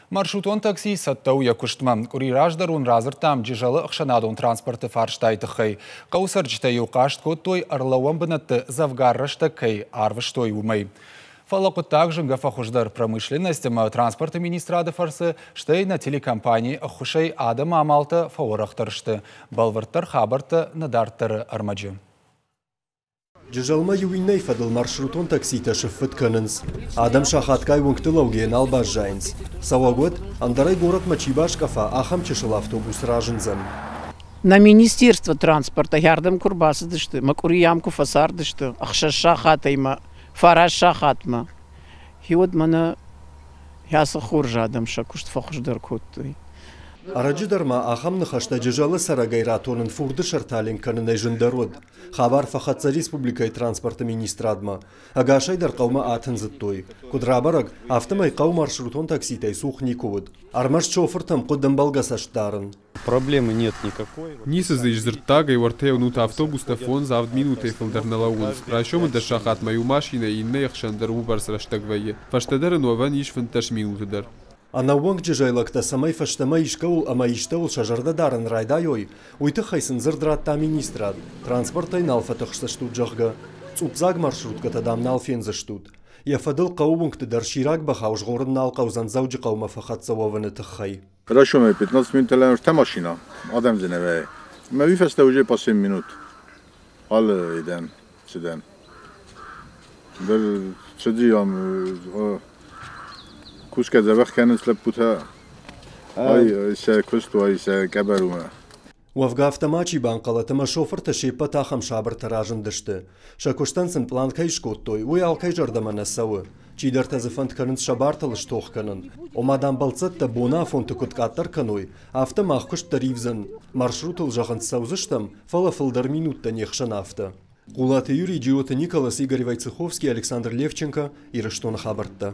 Маршрутон такси цӕттӕ у йӕ куыстмӕ. Къуыри раздӕр уын радзырдтам Джызӕлы ӕхсӕнадон транспорты фарстайы тыххӕй. Хъӕуы цӕрджытӕ-иу хъаст кодтой, ӕрлӕууӕн бынӕтты дзӕвгар рӕстӕг кӕй арвыстой, уымӕй. Фӕлӕ хъуыддаг зынгӕ фӕхуыздӕр промышленность ӕмӕ транспорты министрады фӕрцы, стӕй нӕ телекомпанийы ӕххуысӕй адӕмы амалтӕ фӕуӕрӕхдӕр сты. Бӕлвырддӕр хабӕрттӕ нӕ дарддӕры ӕрмӕджы. Джызӕлмӕ иу иннӕйы фӕдыл маршрутон такситӕ сыффыт кӕнынц. Адӕм сахатгай уынгты лӕугӕйӕ нал баззайынц. Цӕуӕг уӕд, ӕндӕрӕй горӕтмӕ чи баскъӕфа, ахӕм чысыл автобус разындзӕн. На министерство транспорта ардӕм куы рбацыдысты, мӕ къуыри ам куы фӕцардысты, 6 сахатӕй ма 9 сахатмӕ, уӕд мӕнӕ ацы хорз адӕм сӕ куыст фӕхуыздӕр кодтой. Ӕрӕджы дӕр ма ахӕм ныхӕстӕ Джызӕлы цӕрӕгӕй ратонын фурды сӕртӕ ленк кӕнынӕй зындӕр уыд. Хабар фӕхӕццӕ республикӕйы транспорты министрадмӕ. Ӕгасӕй дӕр хъӕумӕ атындзыдтой. Куыд рабӕрӕг, афтӕмӕй хъӕу маршрутон такситӕй цух никуы уыд. Ӕрмӕст шофыртӕм хъуыд ӕмбӕлгӕ цӕст дарын. Проблемы нет никакой. Ницы дзы ис дзырддагӕй, уӕртӕ уынут, автобустӕ 5-7 минутӕй фылдӕр нӕ лӕууынц. Райсомы 10 сахатмӕ иу машинӕ иннӕйы хсӕн дӕр уыйбӕрц рӕстӕг вӕййы. Фӕстӕдӕр ын уӕвӕн ис 15 минуты дӕр. Ӕнӕууӕнк джызӕйлӕгтӕ цӕмӕй фӕстӕмӕ искӕуыл ӕмӕ истӕуыл сӕ зӕрдӕ дарын райдайой, уый тыххӕй сын дзырд радта министрад, транспортӕй нал фӕтыхсдзыстут, зӕгъгӕ. Цъупдзаг маршруткӕтӕ, дам, нал фендзыстут. Йӕ фӕдыл хъӕуы уынгты дӕр сираг бӕхау згъорын нал хъӕудзӕн Дзӕуджыхъӕумӕ фӕхӕццӕ уӕвыны тыххӕй. Райсомӕй 15 минут ӕртӕ машина, адӕм дзы нӕ вӕййы. Мӕ уый фӕстӕ уже по 7 минут. Алы идӕн, цыдӕн. Дӕр цыди ам кусгӕ дзӕбӕх кӕнынц лӕппутӕ. Ай сӕ куыст у, ай сӕ къӕбӕр у. Уӕвгӕ афтӕ мачи банхъӕлӕт, ӕмӕ шофыртӕ се ппӕт ахӕм сабыртӕ разындысты. Сӕ куыстӕн сын пълан кӕй скодтой, уый алкӕй зӕрдӕмӕ нӕ цӕуы. Чидӕртӕ дзы фӕнд кӕнынц сӕ бартыл стох кӕнын. Ома, дам, бӕлццӕттӕ боны афонты куыд къаддӕр кӕной, афтӕ мах куыст дӕр ивдзӕн. Маршрутыл, зӕгъынц, цӕудзыстӕм, фӕлӕ фылдӕр минуттӕ не хсӕн афтӕ. Хъулаты Юрий, Джиоты Николас, Игорь Войцеховский, Александр Левченко, Ирыстоны хабӕрттӕ.